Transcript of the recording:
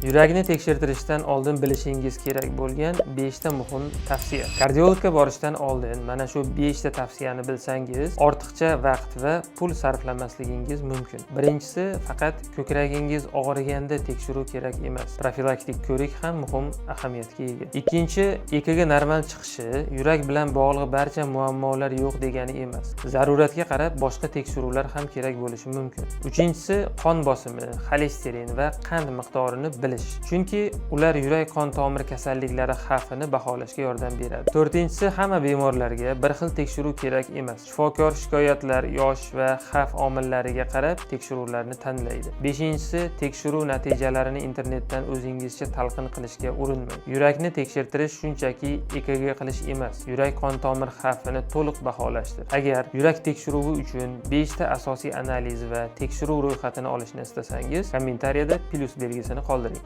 Yurakni tekshirtirishdan oldin bilishingiz kerak bo'lgan 5 ta muhim tavsiya. Kardiologga borishdan oldin mana shu 5 ta tavsiyani bilsangiz, ortiqcha vaqt va pul sarflamasligingiz mumkin. Birinchisi, faqat ko'kragingiz og'riganda tekshiruv kerak emas. Profilaktik ko'rik ham muhim ahamiyatga ega. Ikkinchi, EKG normal chiqishi yurak bilan bog'liq barcha muammolar yo'q degani emas. Zaruratga qarab boshqa tekshiruvlar ham kerak bo'lishi mumkin. Uchinchisi, qon bosimi, xolesterin va qand miqdorini bilish. Chunki ular yurak qon tomir kasalliklari xavfini baholashga yordam beradi. To'rtinchisi, hamma bemorlarga bir xil tekshiruv kerak emas. Shifokor shikoyatlar, yosh va xavf omillariga qarab tekshiruvlarni tanlaydi. Beshinchisi, tekshiruv natijalarini internetdan o'zingizcha talqin qilishga urinmang. Yurakni tekshirtirish shunchaki EKG qilish emas, yurak qon tomir xavfini to'liq baholashdir. Agar yurak tekshiruvi uchun 5 ta asosiy analiz va tekshiruv ro'yxatini olishni istasangiz, kommentariyada plyus belgisini qoldiring.